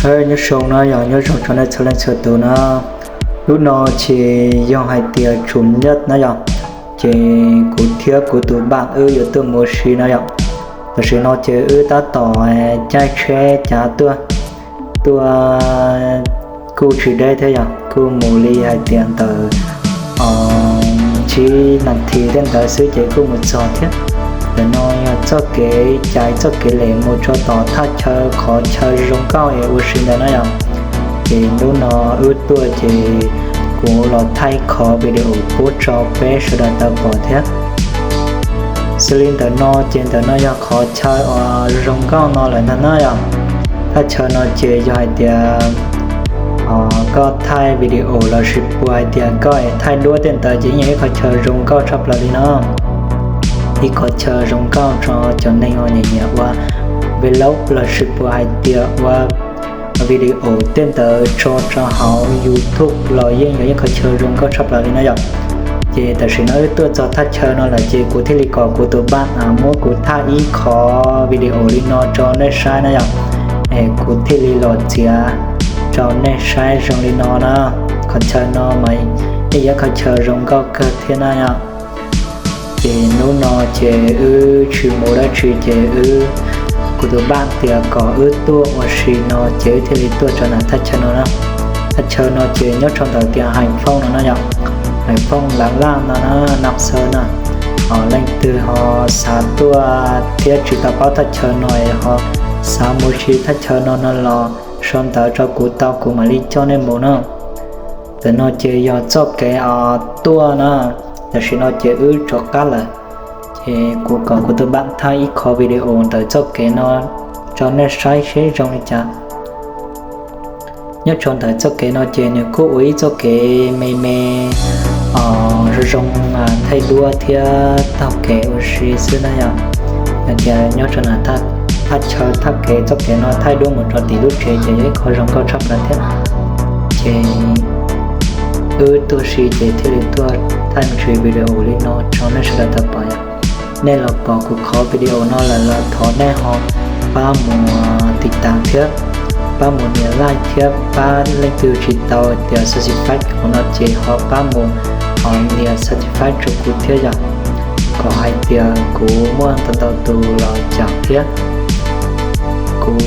Hej, nyob zoo na yog, nyob zoo rau nej txhua leej txhua tus na. Hnub no ces yog hais tias tsum nyaj na yog, ces kuv thiab kuv tus npam wb yuav tuaj mus ua si na yom. Tam sim no ces wb tab tom caij tsheb cav tuaj, tuaj kuj tsis deb thiab yom, kuj mus li hais tias ntawm tsib nas this tej ntawd xwb ces kuj mus txog thiab. Ntawm no yog txoj kev cai txoj kev lem mus tso tom thaj chaw qhov chaw zoo nkauj es ua si ntawd na yom. Ces hnub no wb tuaj ces kuv los thaij qhov video pub rau peb sawv daws tau pom thiab. Xws li ntawm no ces ntawm no yog qhov chaw uas zoo nkauj no lawm ntag na yom. Thaj chaw no ces yog hais tias koj thaij video lossis puas hais tias koj es thaij duab tej ntawd ces yeej yog ib qhov chaw zoo nkauj tshaj plaws li no. Ib qhov chaw zoo nkauj rau cov neeg uas nyiam nyiam ua vlog lossis puas hais tias ua video tej ntawd tso rau hauv YouTube los yeej yog ib qhov chaw zoo nkauj tshaj plaws li na yom. Ces tam sim no wb tuaj txog thaj chaw no lawm ces kuv thiaj li kom kuv tus npam muab kuv thaij ib qhov video li no rau nej saib na yom. Es kuv thiaj li los txiav rau nej saib zoo li no na. Qhov chaw no mas yeej yog qhov chaw zoo nkauj kawg thiab na yom. Ces hnub no ces wb tsis mus dab tsi ces wb, kuv tus npam tias kom wb tuaj ua si no ces wb thiaj li tuaj rau ntawm thaj chaw no na. Thaj chaw no ces nyob rau ntawm tias Hais Fooj no na yom. Hais Fooj Lav Laj no na, Nam Xaw na. Leej twg ho xav tuaj thiab tsis tau paub thaj chaw no es ho xav mus si thaj chaw no no los sau ntawv rau kuv tau kuv mam li coj nej mus na. Ntawm no ces yog txoj kev tuaj na. Tam sim no ces wb rov qab lawm. Ces kuv kom kuv tus npam thaij ib qho video ntawm txoj kev no rau nej saib seb zoo li cas. Nyob rau ntawm txoj kev no ces nws kuj ua ib txoj kev me me zoo zoo thaij duab thiab taug kev ua si xwb na yom. Yog tias nyob rau ntawm thaj chaw thaj kev txoj kev no thaij duab mus rau tim lub tsev ces yog ib qho zoo nkauj tshaj plaws thiab. Ces wb tuaj si ces thiaj li tuaj thaij me ntsis video li no rau nej sawv daws tau pom yom. Nej los pom kuv qhov video no lawm los thov nej ho pab mus tiv tas thiab pab mus nias like thiab pab leej twg tsis tau tias subscribe kuv no ces ho pab mus nias subscribe rau kuv thiab yom. Kom hais tias kuv muaj ntau ntau tus los caum thiab. Kuv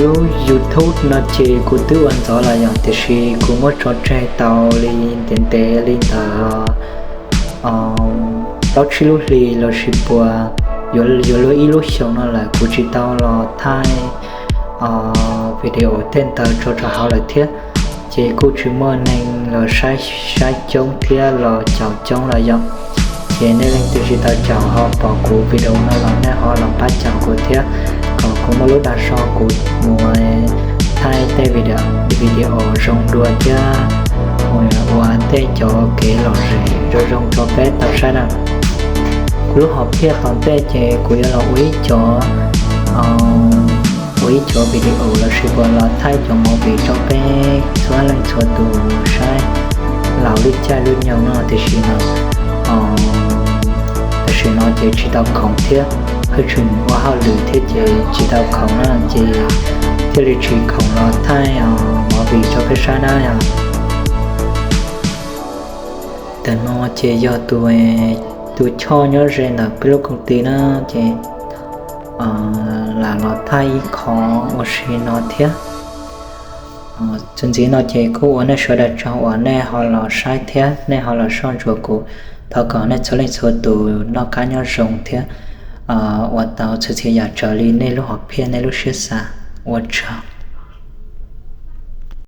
lub YouTube no ces kuv twb ua ntxov lawm yom, tiam sis kuv muab tso tseg tau li ntev ntev li ntawd plaub tsib lub hlis lossis puas yuav luag ib lub xyoos no lawm kuv tsis tau los thaij video tej ntawd tso rau hauv lawm thiab. Ces kuj tsis muaj neeg los saib coob thiab los caum coob lawm yom. Ces nej leej twg tsis tau caum ho pom kuv video no los nej ho los pab caum kuv thiab, kom kuv muaj lub dag zog kuv mus thaij tej video zoo dua thiab mus ua tej cov kev lom zem zoo zoo rau peb tau saib na. Kuv lub hom phiaj tom ntej ces kuv yuav los ua ib cov ua ib cov video lossis puas los thaij cov movie rau peb txhua leej txhua tus saib laus lub caij lub nyoog no tiam sis no tam sim no ces tsis tau khoom thiab, pheej tseem ua hauj lwm thiab ces tsis tau khoom na ces thiaj li tsis khoom los thaij movie rau peb saib na yom. Ntawm no ces yog tus, tus choj nyob ze ntawm peb lub koom tij na, ces lam los thaij ib qho ua si no thiab. Txuas ntxiv no ces kuj ua nej sawv daws tsaug uas nej ho los saib thiab nej ho los soj ntsuam kuv. Thov kom nej txhua leej txhua tus noj qab nyob zoo thiab ua tau txhua txhia yam raws li nej lub hom phiaj nej lub siab xav. Ua tsaug.